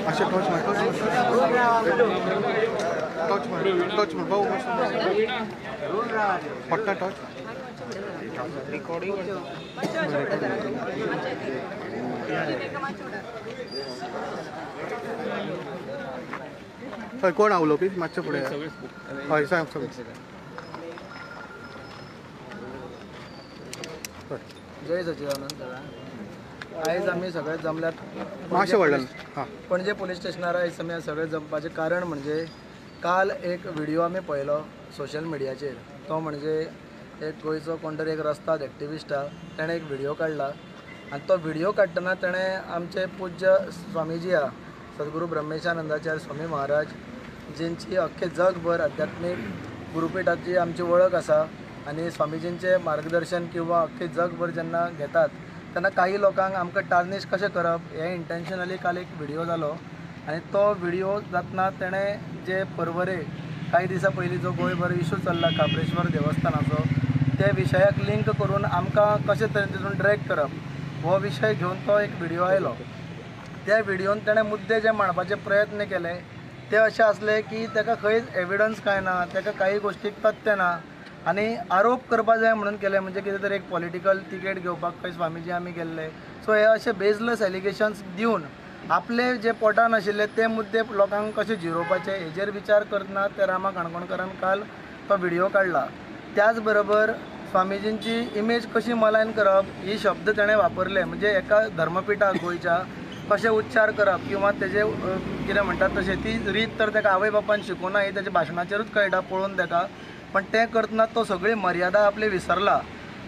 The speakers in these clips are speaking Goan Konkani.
अशें टॉर्च मार टॉर्च मार टॉर्च मार भाऊ पट्टा टॉर्च हय कोण उलोवपी मातशें फुडें हय सांग सगळें. जय सच्चिदानंद. आयज आमी सगळे जमल्यात मातशें व्हडल्यान. पणजे पुलीस स्टेशनार आयज आमी सगळे जमपाचें कारण म्हणजे काल एक व्हिडिओ आमी पळयलो सोशल मिडियाचेर. तो म्हणजे एक गोंयचो कोण तरी एक रस्ताद एक्टिविस्ट आहा, तेणें एक व्हिडिओ काडला आनी तो व्हिडिओ काडटना तेणें आमचे पूज्य स्वामीजी आहा सद्गुरू ब्रह्मेशानंदाचार्य स्वामी महाराज, जेंची अख्खे जगभर आध्यात्मीक गुरुपीठाची आमची वळख आसा आनी स्वामीजींचें मार्गदर्शन किंवा अख्खे जगभर जेन्ना घेतात तेन्ना काही लोकांक आमकां टार्निश कशें करप हें इंटेन्शनली काल एक व्हिडिओ जालो. आनी तो व्हिडिओ जातना तेणें जे परवरे कांय दिसां पयलीं जो गोंयभर इशू चल्ला खाप्रेश्वर देवस्थानाचो त्या विशयाक लिंक करून आमकां कशें तरेन तितून ड्रॅग करप हो विशय घेवन तो एक व्हिडिओ आयलो. त्या व्हिडियोन तेणें मुद्दे जे मांडपाचे प्रयत्न केले ते अशे आसले की ताका खंयच एविडन्स कांय ना, ताका काही गोश्टीक तथ्य ना आनी आरोप करपा जाय म्हणून केले. म्हणजे कितें तरी एक पॉलिटिकल तिकेट घेवपाक खंय स्वामीजी आमी गेल्ले. सो हे अशे बेजलस एलिगेशन्स दिवन आपले जे पोटान आशिल्ले ते मुद्दे लोकांक कशे जिरोवपाचे हेजेर विचार करतना त्या रामा काणकोणकारान काल तो व्हिडिओ काडला. त्याच बरोबर स्वामीजींची इमेज कशी मलायन करप ही शब्द तेणें वापरले. म्हणजे एका धर्मपिठाक गोंयच्या कशें उच्चार करप किंवा तेजे कितें म्हणटात तशें ती रीत तर ताका आवय बापान शिकोवना ही तेच्या भाशणाचेरूच कळटा पळोवन ताका. पण तें करतना तो सगळी मर्यादा आपली विसरला.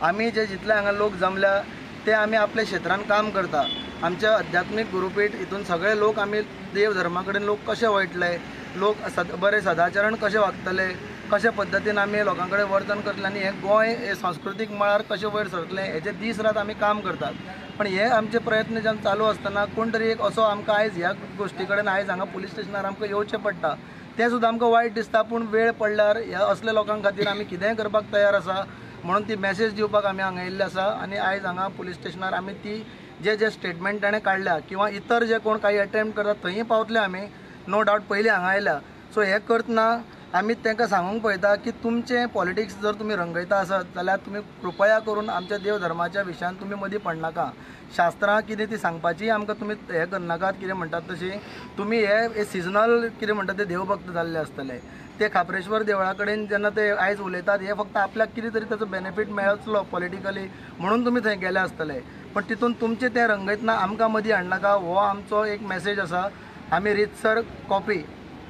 आमी जे जितले हांगा लोक जमल्या ते आमी आपल्या क्षेत्रान काम करता. आमच्या आध्यात्मीक गुरुपीठ हितून सगळे लोक आमी देव धर्मा कडेन लोक कशे वयतले, लोक बरे सदाचरण कशे वागतले, कशे पद्दतीन आमी लोकां कडेन वर्तन करतले आनी हें गोंय हे सांस्कृतीक मळार कशें वयर सरतलें हेजे दीस रात आमी काम करतात. पण हे आमचे प्रयत्न जेन्ना चालू आसतना कोण तरी एक असो आमकां आयज ह्या गोश्टी कडेन आयज हांगा पुलीस स्टेशनार आमकां येवचें पडटा तें सुद्दां आमकां वायट दिसता. पूण वेळ पडल्यार ह्या असल्या लोकां खातीर आमी कितेंय करपाक तयार आसा म्हणून ती मॅसेज दिवपाक आमी हांगा येयल्ले आसा. आनी आयज हांगा पुलीस स्टेशनार आमी ती जे जे स्टेटमेंट ताणें काडल्या किंवा इतर जे कोण काही अटेम्प्ट करतात थंय पावतले आमी नो डावट पयलीं हांगा आयल्या. सो हें करतना आमी तांकां सांगूंक पळयता की तुमचें पॉलिटिक्स जर तुमी रंगयता आसत जाल्यार तुमी कृपया करून आमच्या देव धर्माच्या विशयान तुमी मदीं पडनाका. शास्त्रां कितें ती सांगपाची आमकां तुमी हें करनाकात कितें म्हणटात तशी तुमी हे सिजनल कितें म्हणटात ते देवभक्त जाल्ले आसतले. ते खाप्रेश्वर देवळा कडेन जेन्ना ते आयज उलयतात हे फक्त आपल्याक कितें तरी ताचो बेनिफीट मेळचलो पॉलिटिकली म्हणून तुमी थंय गेले आसतले. पण तितून तुमचें तें रंगयतना आमकां मदीं हाडनाका हो आमचो एक मॅसेज आसा. आमी रितसर कॉपी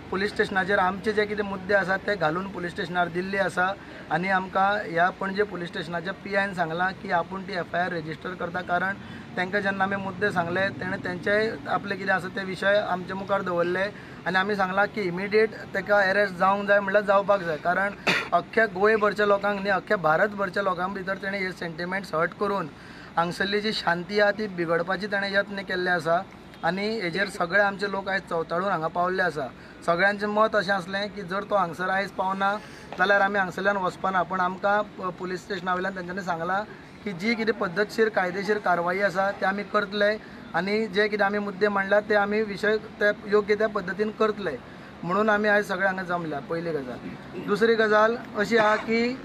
पुलीस स्टेशनाचेर आमचे जे कितें मुद्दे आसात ते घालून पुलीस स्टेशनार दिल्ली आसा. आनी आमकां ह्या पणजे पुलीस स्टेशनाच्या पी आयन सांगलां की आपूण ती एफ I R register करता. कारण तांकां जेन्ना आमी मुद्दे सांगले तेणें तेंचेय आपले कितें आसा ते विशय आमचे मुखार दवरले आनी आमी सांगलां की इमिडिएट ताका एरेस्ट जावंक जाय म्हणल्यार जावपाक जाय. कारण अख्ख्या गोंयभरच्या लोकांक न्ही अख्ख्या भारतभरच्या लोकां भितर तेणें हे सेंटिमेंट्स हर्ट करून हांगसरली जी शांती आहा ती बिगडपाची तेणें यत्न केल्ले आसा. आनी हेजेर सगळे आमचे लोक आयज चवताळून हांगा पावल्ले आसा. सगळ्यांचें मत अशें आसलें की जर तो हांगसर आयज पावना जाल्यार आमी हांगसरल्यान वचपाना. पूण आमकां पुलीस स्टेशना वयल्यान तेंच्यांनी सांगलां की जी कितें पद्दतशीर कायदेशीर कारवाई आसा ते आमी करतले आनी जे कितें आमी मुद्दे मांडल्या ते आमी विशय ते योग्य त्या पद्दतीन करतले म्हणून आमी आयज सगळे हांगा जमल्या. पयली गजाल. दुसरी गजाल अशी आहा की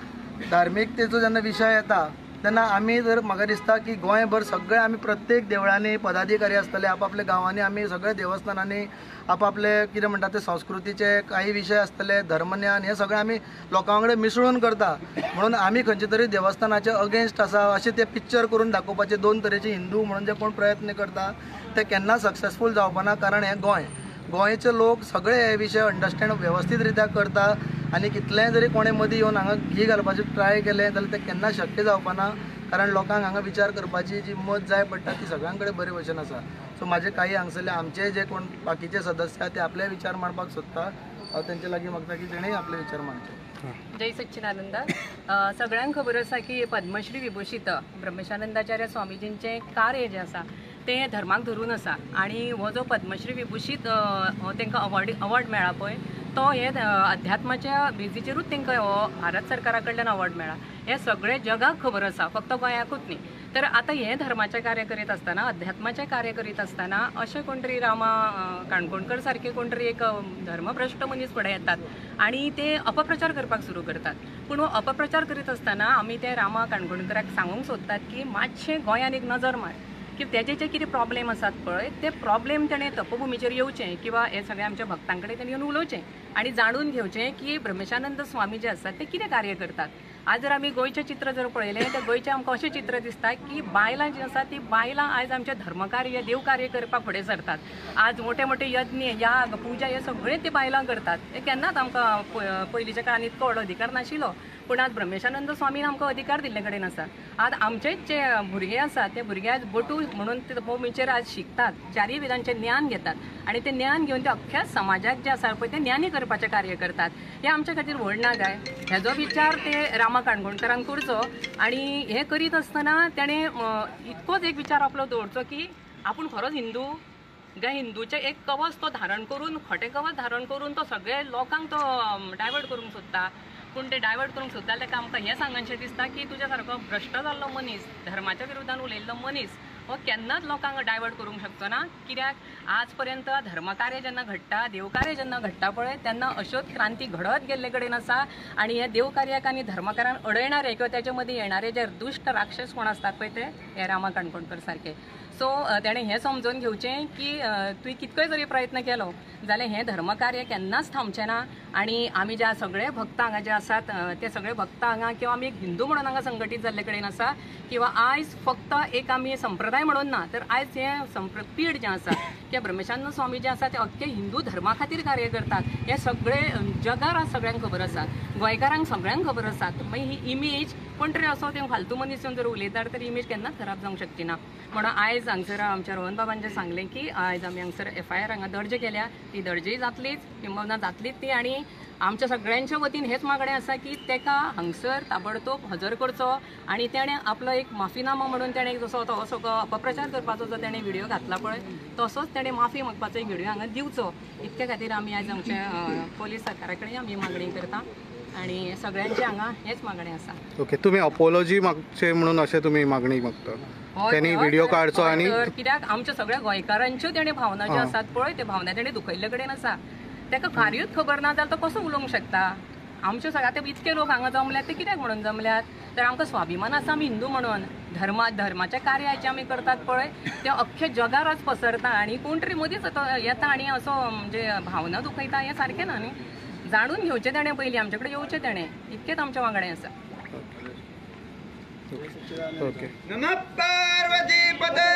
धार्मिकतेचो जेन्ना विशय येता तेन्ना आमी जर म्हाका दिसता की गोंयभर सगळे आमी प्रत्येक देवळांनी पदाधिकारी आसतले आपापल्या गांवांनी आमी सगळे देवस्थानांनी आपापले कितें म्हणटा ते संस्कृतीचे काही विशय आसतले धर्मज्ञान हे सगळें आमी लोकां कडेन मिसळून करता. म्हणून आमी खंयचे तरी देवस्थानाचे अगेन्स्ट आसा अशें ते पिक्चर करून दाखोवपाचे दोन तरेचे हिंदू म्हणून जे कोण प्रयत्न करता ते केन्ना सक्सेसफूल जावपाना. कारण हें गोंय गोंयचे लोक सगळे हे विशय अंडरस्टँड वेवस्थीत रित्या करता आनी कितलेंय जरी कोणें मदीं येवन हांगा घी घालपाचें ट्राय केलें जाल्यार तें केन्ना शक्य जावपाना. कारण लोकांक हांगा विचार करपाची जी मत जाय पडटा ती सगळ्यां कडेन बरे भशेन आसा. सो म्हाजे काही हांगसरले आमचे जे कोण बाकीचे सदस्य आहा ते आपले विचार मांडपाक सोदता. हांव तेंचे लागीं मागता की तेणें आपले विचार मांडचे. जय सच्चिदानंद. सगळ्यांक खबर आसा की पद्मश्री विभूषित ब्रह्मेशानंदाचार्य स्वामीजींचें कार्य जें आसा तें धर्माक धरून आसा आनी हो जो पद्मश्री विभूषित तांकां अवॉर्ड मेळ्ळा पळय तो हे अध्यात्माच्या बेजीचेरूच तांकां हो भारत सरकारा कडल्यान अवॉर्ड मेळ्ळा. हें सगळें जगाक खबर आसा, फक्त गोंयाकूच न्ही. तर आतां हें धर्माचें कार्य करीत आसतना, अध्यात्माचें कार्य करीत आसतना अशें कोण तरी रामा काणकोणकर सारके कोण तरी एक धर्मभ्रश्ट मनीस फुडें येतात आनी ते अपप्रचार करपाक सुरू करतात. पूण हो अपप्रचार करीत आसतना आमी ते रामा काणकोणकराक सांगूंक सोदतात की मातशें गोंयान एक नजर मार की तेजे जे कितें प्रॉब्लेम आसात पळय ते प्रॉब्लेम तेणें तपोभुमीचेर येवचें किंवा हे सगळे आमच्या भक्तां कडेन तेणें येवन उलोवचें आनी जाणून घेवचें की ब्रह्मेशानंद स्वामी जे आसात ते कितें कार्य करतात. आज जर आमी गोंयचें चित्र जर पळयलें तर गोंयचें आमकां अशें चित्र दिसता की बायलां जीं आसा तीं बायलां आयज आमचें धर्मकार्य देवकार्य करपाक फुडें सरतात. आज मोठे मोठे यज्ञ याग पुजा हे सगळें ती बायलां करतात. हें केन्नाच आमकां पयलींच्या काळान इतको व्हडलो अधिकार नाशिल्लो, पूण आज ब्रह्मेशानंद स्वामीन आमकां अधिकार दिल्ले कडेन आसा. आज आमचेच जे भुरगे आसात ते भुरगे आज बटू म्हणून ते तपोभुमीचेर आज शिकतात, चारीय वेदांचें ज्ञान घेतात आनी तें ज्ञान घेवन ते अख्ख्या समाजाक जें आसा पळय तें ज्ञानी करपाचें कार्य करतात. हें आमच्या खातीर व्हड ना काय? हेजो विचार ते रामा काणकोणकरान करचो आनी हें करीत आसतना तेणें इतकोच एक विचार आपलो दवरचो की आपूण खरोच हिंदू काय हिंदूचें एक कवच तो धारण करून, खोटें कवच धारण करून तो सगळे लोकांक तो डायवर्ट करूंक सोदता. पूण ते डायवर्ट करूंक सोदता ताका आमकां हें सांगनशें दिसता की तुज्या सारको भ्रश्ट जाल्लो मनीस, धर्माच्या विरोधान उलयल्लो मनीस हो केन्नाच लोकांक डायवर्ट करूंक शकचो ना. कित्याक आज पर्यंत धर्मकार्य जेन्ना घडटा, देवकार्य जेन्ना घडटा पळय तेन्ना अश्योच क्रांती घडत गेल्ले कडेन आसा आनी हे देवकार्याक आनी धर्मकार्यान अडयणारे किंवा तेजे मदीं येणारे जे दुश्ट राक्षस कोण आसतात पळय ते हे रामा काणकोणकर सारके. सो तेणें हें समजून घेवचें की तुवें कितकोय जरी प्रयत्न केलो जाल्यार हें धर्मकार्य केन्नाच थांबचें ना. आनी आमी ज्या सगळे भक्त हांगा जे आसात ते सगळे भक्त हांगा किंवा आमी एक हिंदू म्हणून हांगा संघटीत जाल्ले कडेन आसा किंवा आयज फक्त एक आमी संप्रदाय म्हणून ना तर आयज हें पीड जें आसा किंवा ब्रह्मेशानंद स्वामी जे आसा ते अख्खे हिंदू धर्मा खातीर कार्य करतात हें सगळें जगार आज सगळ्यांक खबर आसा, गोंयकारांक सगळ्यांक खबर आसा. मागीर ही इमेज कोण तरी असो ते फालतू मनीस येवन जर उलयतात तर इमेज केन्नाच खराब जावंक शकची ना. म्हणून आयज हांगसर आमच्या रोहन बाबान जें सांगलें की आयज आमी हांगसर FIR हांगा दर्ज केल्या, ती दर्जय जातलीच, किंबहुना जातलीच ती. आनी आमच्या सगळ्यांच्या वतीन हेच मागणें आसा की तेका हांगसर ताबडतोब हजर करचो आनी तेणें आपलो एक माफीनामा म्हणून तेणें जसो तो असो अपप्रचार करपाचो जो तेणें व्हिडियो घातला पळय तसोच तेणें माफी मागपाचो एक व्हिडियो हांगा दिवचो. इतके खातीर आमी आयज आमच्या पोलीस सरकारा कडेन आमी मागणी करता आनी सगळ्यांचे हांगा हेच मागणें आसा. ओके, तुमी अपोलॉजी मागचे म्हणून अशें तुमी मागणी मागता? तेणी व्हिडियो काडचो आनी कित्याक आमच्या सगळ्या गोंयकारांच्यो तेणें भावना ज्यो आसात पळय त्यो भावना तेणें दुखयल्ले कडेन आसा. ताका कार्यूच खबर ना जाल्यार तो कसो उलोवंक शकता? आमचे सगळे आतां इतके लोक हांगा जमल्यात ते कित्याक म्हणून जमल्यात? तर आमकां स्वाभिमान आसा आमी हिंदू म्हणून, धर्माचें कार्य जें आमी करतात पळय तें अख्खे जगार आज पसरता आनी कोण तरी मदींच येता आनी असो म्हणजे भावना दुखयता हें सारकें ना न्ही. जाणून घेवचें तेणें पयलीं, आमचे कडेन येवचें तेणें, इतकेंच आमचें मागणें आसा. ओके. नमः पार्वती पते.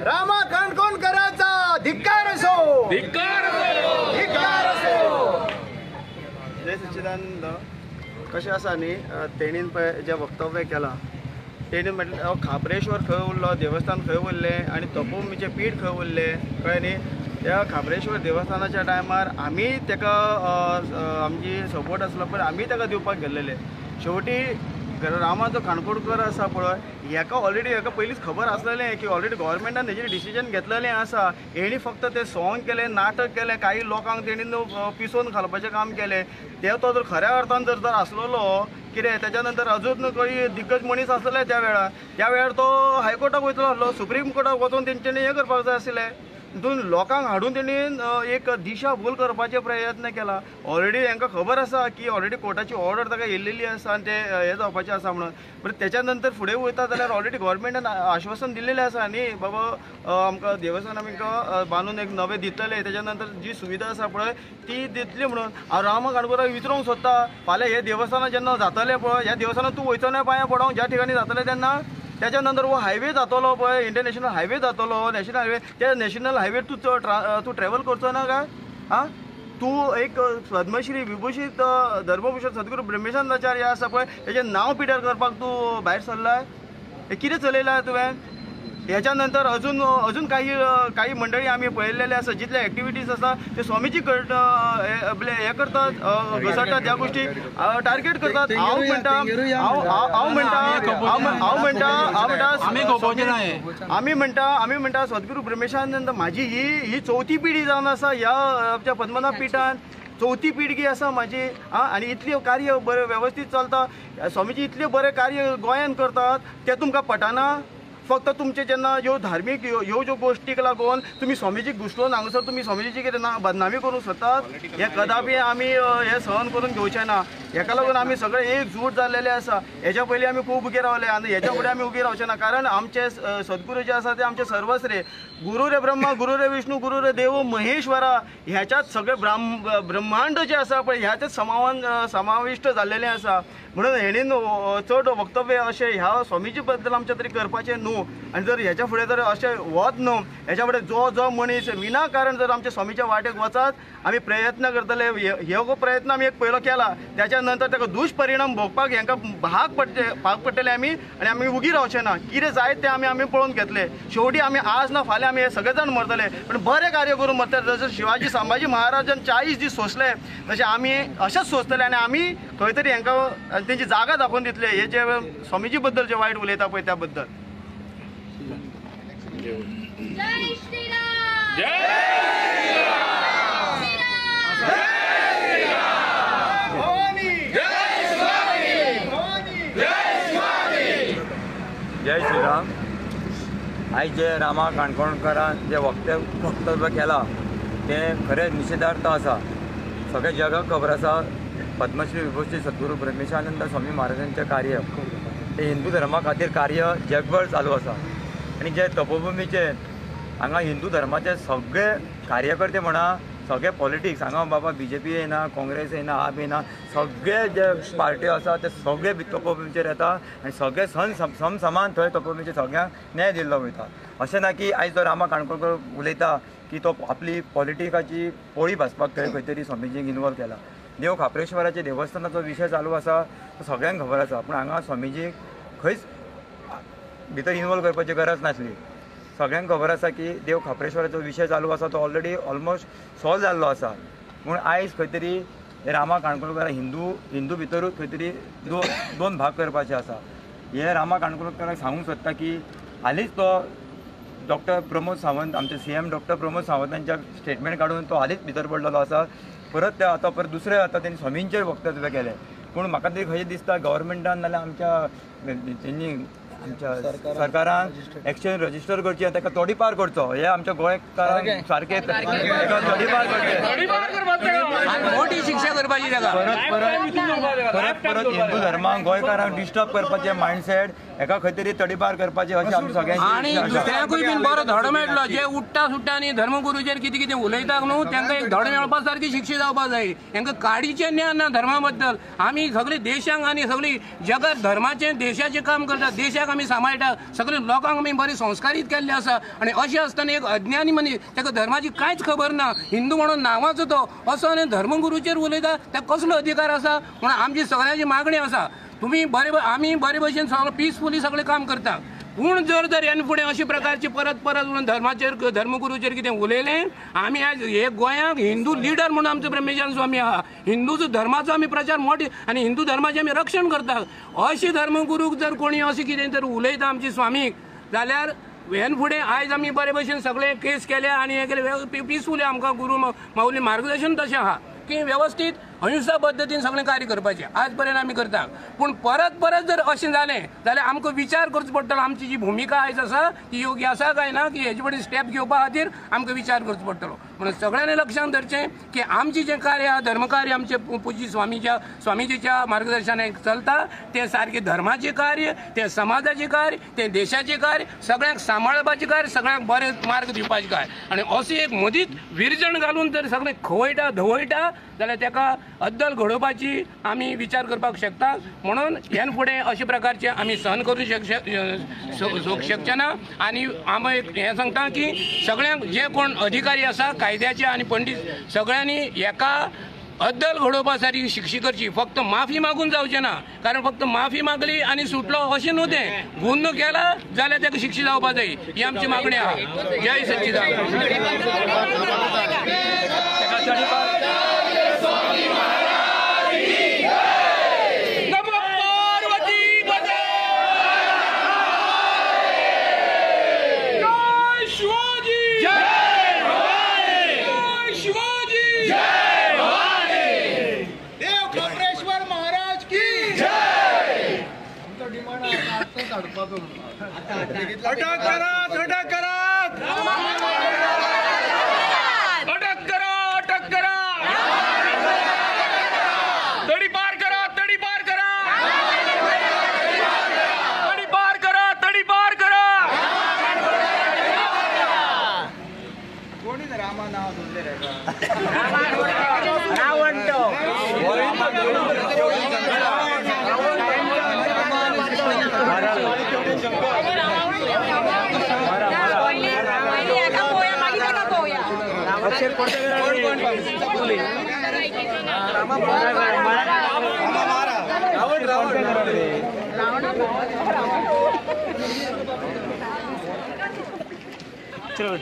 रामा काणकोणकराचा धिक्कार असो, धिक्कार असो. जय सच्चिदानंद. कशें आसा न्ही, तेणीन पळय जें वक्तव्य केलां तेणी म्हटलें खाप्रेश्वर खंय उरलो, देवस्थान खंय उरलें आनी तपोभुमीचें पीठ खंय उरलें, कळ्ळें न्ही. त्या खाप्रेश्वर देवस्थानाच्या टायमार आमी तेका आमची सपोर्ट आसलो पण आमी तेका दिवपाक गेल्लेले. शेवटी रामा जो काणकोणकर आसा पळय हेका ऑलरेडी हेका पयलींच खबर आसलेलें की ऑलरेडी गव्हर्मेंटान हेजेर डिसिजन घेतलेलें आसा. हेणी फक्त तें सॉंग केलें, नाटक केलें, काही लोकांक तेणीन पिसोवन घालपाचें काम केलें. ते तो जर खऱ्या अर्थान जर आसलेलो कितें तेच्या नंतर अजून काही दिग्गज मनीस आसलेले त्या वेळार, त्या वेळार तो हायकोर्टाक वयतलो आसलो, सुप्रीम कोर्टाक वचोन तेंच्यांनी हें करपाक जाय आशिल्लें. तितून लोकांक हाडून तेणी एक दिशा भूल करपाचे प्रयत्न केला. ऑलरेडी हेंकां खबर आसा की ऑलरेडी कोर्टाची ऑर्डर ताका येयलेली आसा आनी ते हें जावपाचें आसा म्हणून. बट तेच्या नंतर फुडें वयता जाल्यार ऑलरेडी गव्हर्मेंटान आश्वासन दिल्लेलें आसा न्ही बाबा आमकां देवस्थान आमकां बांदून एक नवें दितले, तेच्या नंतर जी सुविधा आसा पळय ती दितली म्हणून. हांव रामा काणकोणकराक विचारूंक सोदता, फाल्यां हे देवस्थानां जेन्ना जातलें पळय ह्या देवस्थानां तूं वयचो ना पांयां पडोंक ज्या ठिकाणी जातलें तेन्ना, त्याच्या नंतर हो हायवे जातलो पळय, इंटरनॅशनल हायवे जातलो, नॅशनल हायवे, त्या नॅशनल हायवे तूं तूं ट्रॅवल करचो ना काय? आं, तूं एक पद्मश्री विभूषित धर्मभूषण सद्गुरू ब्रह्मेशानंदाचार्य आसा पळय तेजें नांव पिड्यार करपाक तूं भायर सरलाय, हें कितें चलयलां तुवें? ह्याच्या नंतर अजून अजून काही काही मंडळी आमी पळयल्लेले आसा जितले एक्टिविटीज आसा ते स्वामीजी हे करतात, घसरतात, ह्या गोष्टी टार्गेट करतात. हांव म्हणटा हांव म्हणटा हांव म्हणटा हांव म्हणटा आमी म्हणटा आमी म्हणटा सद्गुरू ब्रह्मेशानंद म्हाजी ही ही चवथी पिढी जावन आसा ह्या आमच्या पद्मनाभ पिठान चवथी पिळगी आसा म्हाजी. आं, आनी इतलें कार्य बरें वेवस्थीत चलता, स्वामीजी इतलें बरें कार्य गोंयांत करतात तें तुमकां पटना. फक्त तुमचे जेन्ना ह्यो धार्मीक ह्यो ज्यो गोश्टीक लागून तुमी स्वामीजीक घुसलोन हांगासर तुमी स्वामीजीची कितें ना बदनामी करूंक सोदतात, हें कदापी आमी हें सहन करून घेवचें ना. हेका लागून आमी सगळे एकजूट जाल्लेले आसा. हेच्या पयलीं आमी खूब उगे रावले आनी हेच्या फुडें आमी उगे रावचे ना, कारण आमचे सद्गुरू जे आसा ते आमचे सर्वश्रे. गुरू रे ब्रह्मा गुरू रे विष्णू गुरू रे देव महेश्वरा, ह्याच्यात सगळे ब्रह्मांड जे आसा पळय ह्याच्यात समाविश्ट जाल्लेलें आसा. म्हणून हेणीन चड वक्तव्य अशें ह्या स्वामीजी बद्दल आमच्या तरी करपाचें न्हू. आनी जर हेच्या फुडें जर अशें वत न्हू, हेच्या फुडें जो जो मनीस विनाकारण जर आमच्या स्वामीच्या वाटेक वचात आमी प्रयत्न करतले. हो प्रयत्न आमी एक पयलो केला, त्याच्या नंतर ताका दुष्परिणाम भोगपाक हेंकां भाग पडटले आमी, आनी आमी उगी रावचे ना. कितें जायत तें आमी आमी पळोवन घेतले. शेवटी आमी आज ना फाल्यां आमी हे सगळे जाण मरतले, पण बरें कार्य करून मरतले. जशें शिवाजी संभाजी महाराजान 40 दीस सोंसले तशें आमी अशेंच सोंसतले आनी आमी खंय तरी हेंकां तेंची जागा दाखोवन दितले हे जे स्वामीजी बद्दल जे वायट उलयता पळय त्या बद्दल. जय श्रीराम, जय श्रीराम, जय स्वामी, जय स्वामी, जय श्रीराम. आयज जे रामा काणकोणकारान जे वक्तव्य केलां तें खरें निशेधार्थ आसा. सगळ्या जगाक खबर आसा पद्मश्री विभूषित सद्गुरू ब्रह्मेशानंद स्वामी महाराजांचें कार्य तें हिंदू धर्मा खातीर कार्य जगभर चालू आसा. आनी जे तपोभुमीचे हांगा हिंदू धर्माचे सगळे कार्यकर्ते म्हणा, सगळे पॉलिटिक्स हांगा बाबा बीजेपी येना, काँग्रेस येना, आप येना, सगळे जे पार्ट्यो आसा ते सगळे तपोभुमीचेर येता आनी सगळे समसमान थंय तपोभुमीचेर सगळ्यांक न्याय दिल्लो वयता. अशें ना की आयज तो रामा काणकोणकर उलयता की तो आपली पॉलिटिकाची पोळी भाजपाक थंय खंय तरी स्वामीजींक इनवॉल्व केला. देव खाप्रेश्वराचे देवस्थानाचो विशय चालू आसा तो सगळ्यांक खबर आसा, पूण हांगा स्वामीजीक खंयच भितर इनवॉल्व करपाची गरज नासली. सगळ्यांक खबर आसा की देव खाप्रेश्वराचो विशय चालू आसा तो ऑलरेडी ऑलमोस्ट सॉल्व जाल्लो आसा. पूण आयज खंय तरी रामा काणकोणकार हिंदू भितरूच खंय तरी दोन भाग करपाचे आसा. हे रामा काणकोणकाराक सांगूंक सोदता की हालींच तो डॉक्टर प्रमोद सावंत, आमचे CM doctor Pramod सावंतांच्या स्टेटमेंट काडून तो हालींच भितर पडलेलो आसा. परत ते आतां परत दुसरे आतां तेणी स्वामींचेर वक्तव्य केलें. पूण म्हाका तरी खंय दिसता गव्हर्मेंटान नाल्यार आमच्या तेंनी आमच्या सरकारान एक्शन रजिस्टर करची आनी ताका तोडीपार करचो. हे आमच्या गोंयकारांक सारकें तोडीपार करचें, मोठी शिक्षा करपाची ताका. परत परत हिंदू धर्माक गोंयकारांक डिस्टर्ब करपाचें मायंडसेट हेका खंय तरी तडीपार करपाचें अशें आमी सगळ्यांची. आनी दुसऱ्याकूय बीन बरो धडो मेळटलो. जे उठ्ठा सुट्टा आनी धर्मगुरूचेर कितें कितें उलयता न्हू तांकां एक धडो मेळपा सारकी शिक्षा जावपा जाय. तांकां काडीचें ज्ञान ना धर्मा बद्दल. आमी सगळे देशांक आनी सगळी जगात धर्माचें देशाचें काम करता, देशाक आमी सांबाळटा, सगळे लोकांक आमी बरे संस्कारीत केल्ले आसा. आनी अशें आसतना एक अज्ञानी मनीस ताका धर्माची कांयच खबर ना, हिंदू म्हणून नांवाचो तो असो आनी धर्मगुरूचेर उलयता, ताका कसलो अधिकार आसा? म्हणून आमची सगळ्यांची मागणी आसा तुमी बरे, आमी बरे भशेन सगळें पिसफुली सगळें काम करता. पूण जर जर ह्यान फुडें अशे प्रकारची परत परत म्हणून धर्माचेर धर्मगुरूचेर कितें उलयलें, आमी आयज हे गोंयांक हिंदू लिडर म्हणून आमचो ब्रह्मेशान स्वामी आहा, हिंदूचो धर्माचो आमी प्रचार मोठे आनी हिंदू धर्माचें आमी रक्षण करता. अशें धर्मगुरूक जर कोणी अशें कितें जर उलयता आमची स्वामीक जाल्यार ह्यान फुडें आयज आमी बरे भशेन सगळे केस केल्या आनी हें केलें पिसफुली. आमकां गुरू माऊली मार्गदर्शन तशें आहा की वेवस्थीत अहिंसा पद्दतीन सगळें कार्य करपाचें आज पर्यंत आमी करता. पूण परत परत जर अशें जालें जाल्यार आमकां विचार करचो पडटलो आमची जी भुमिका आयज आसा ती योग्य आसा काय ना, की हेजे फुडें स्टेप घेवपा खातीर आमकां विचार करचो पडटलो. म्हणून सगळ्यांनी लक्षांत धरचें की आमचें जें कार्य आहा धर्मकार्य आमचें पुज्य स्वामीजीच्या मार्गदर्शनाक चलता तें सारकें धर्माचें कार्य, तें समाजाचें कार्य, तें देशाचें कार्य, सगळ्यांक सांबाळपाचें कार्य, सगळ्यांक बरें मार्ग दिवपाचें कार्य. आनी अशें एक मदींच विरजण घालून जर सगळें खवयटा धवयटा जाल्यार ताका अद्दल घडोवपाची आमी विचार करपाक शकता. म्हणून ह्यान फुडें अशे प्रकारचे आमी सहन करूं शकचे ना. आनी आमी हें सांगता की सगळ्यांक जे कोण अधिकारी आसा कायद्याचे आनी पंडीत सगळ्यांनी एका अद्दल घडोवपा सारकी शिक्षा करची. फक्त माफी मागून जावचें ना, कारण फक्त माफी मागली आनी सुटलो अशें न्हू, तें गुन्हो केला जाल्यार ताका शिक्षा जावपा जाय, ही आमची मागणी आहा. जय सच्चिदानंद. अटक करात, अटक करात, अटक करा, अटक करा, तडी पार करा, तडी पार करा, तडी पार करा, तडी पार करा. कोणी रामा नाव सोडले रे? चलो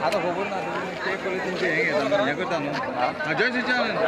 आता खबर ना ते पळय तुमचें हें घेता हें करता न्हू. जय सच्चिदानंद.